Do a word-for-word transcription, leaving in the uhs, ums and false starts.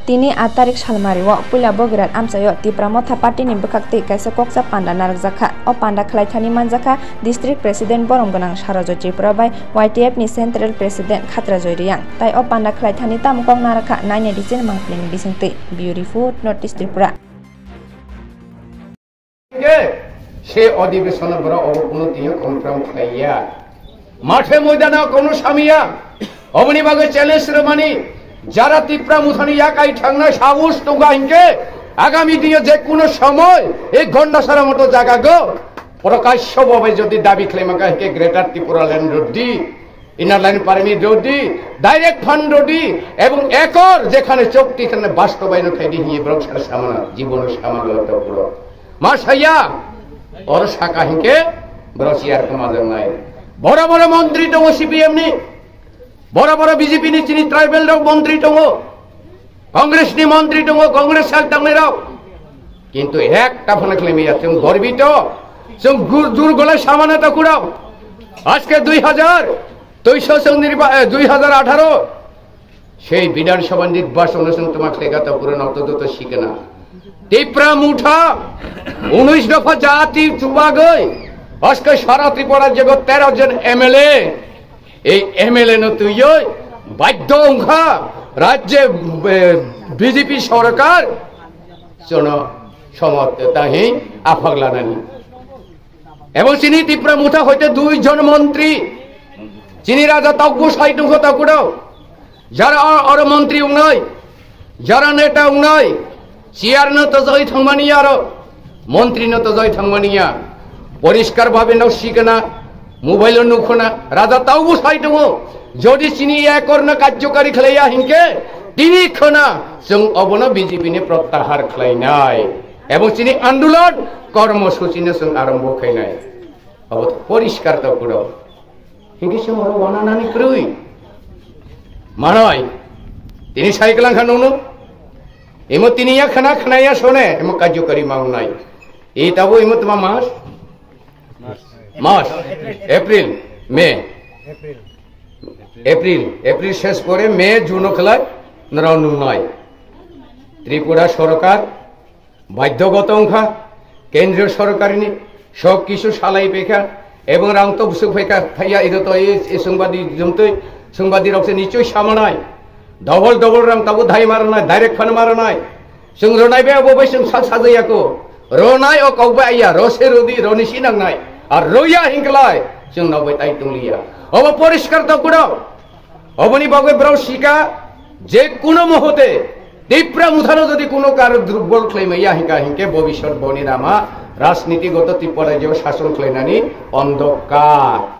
Tini aat tarik salmario puila Bogirad amchaio Tipra Motha Party ni bwkhak twi kaisa koksa panda narwkjakha. O panda khwlaithani manjakha District President borom gwnang Sarojo Tripura bai Y T F ni Central President Khatrajoy Reang. Tai o panda khwlaithani tamo kok narwkha nainai di chini mangpili ni bisingtwi. Bureau Report, North East Tripura. Ke, se odibesonno borok obo kuno tiyo confirm khlaiya. Mathe moidano kuno samiya. Oboni bagwi challenge rwmani, jara Tipra Mothani yakai thangna sahos tongkha hinkhe, agami dino je kuno somoy ei Gondasara moto jagago Prakasho bhabe jodi dabi khlaimaka hinkhe Greater Tripura Land rwdi. Inner line permit rwdi, direct fund rwdi, ebong ekor jekhane chokti khane bastobayon khaidi hiye borok sar samana, jibono samana lotokuro. Ma saya, oro saka hinkhe borok siyar kamajaknai. Boro boro montri tongo C P M ni, boro boro B J P ni chini tribal rok montri tongo. Congress ni montri tongo, Congress sak tangnai rok. Kintu ekta phano khlai maya, chwng gorbito, chwng gur-, dur golai samana ta kurao. Aske dui hajar, duiso chwng nirba-, eh, dui hajar atharo, sei Bidhan Sabha nirbachon no chwng toma khlaika ta pura nokto joto sikana. Tipra Motha, unis dopha jati chubagwi, aske sara Tripura jagat tero jon M L A, Ei M L A no twiwi badhyo wngkha rajye, eh, B J P sorkar jono somot tahi aphak lanani. Ebong chini Tipra Motha hoite dui jon montri, chini raja tokbo sai tongkho takudo, jara o-, oro montri wngnai, jara neta wngnai, chair no tojoi thangmani aro, montri no tojoi thangmani ya. Poriskar bhabe no sikana, mobile o nukhona, raja taubo sai tongo. Jodi chini ekor no karjokari khlaiya hinkhe, tini khona chwng obono B J P ni prottahar khlainai. Ebong chini andolon kormosuchi no chwng arombo khainai. Obo to poriskar to kudo. Hinkhe chwng oro wananani kwrwi. Manoi, tini sai kwlang kha nungno. Imo tini ya khana, khana ya sone, imo karjokari ma wngnai. E tabo imo tma mas? Mas. April, May. April, April ses pore May, June o khlai nrao nungnai. Tripura sorkar Badhyogoto wngkha, kendriyo sorkarini sok kisu salai phaikha, ebong rang to bwswk phaikha, phaiya ido to ei, ei swngbadirok swngbadirok se nichoi samanai, double double rang tabuk dai maranai, direct phano maranai, chwng ronai bai abo bai chwng sak sajaya ko, ronai o kok bai aiya, ro se rodi, roni si nangnai, ar roya hinklai chwng nokbai tai tongliya, obo poriskar to kudo. Oboni bagwi borok sika je kuno muhurte Tipra Mothano jodi kuno karo durbol khlai maya hinka hinke bobisot boni rama rajniti goto Tripura rajyo sason khlainani ondokar.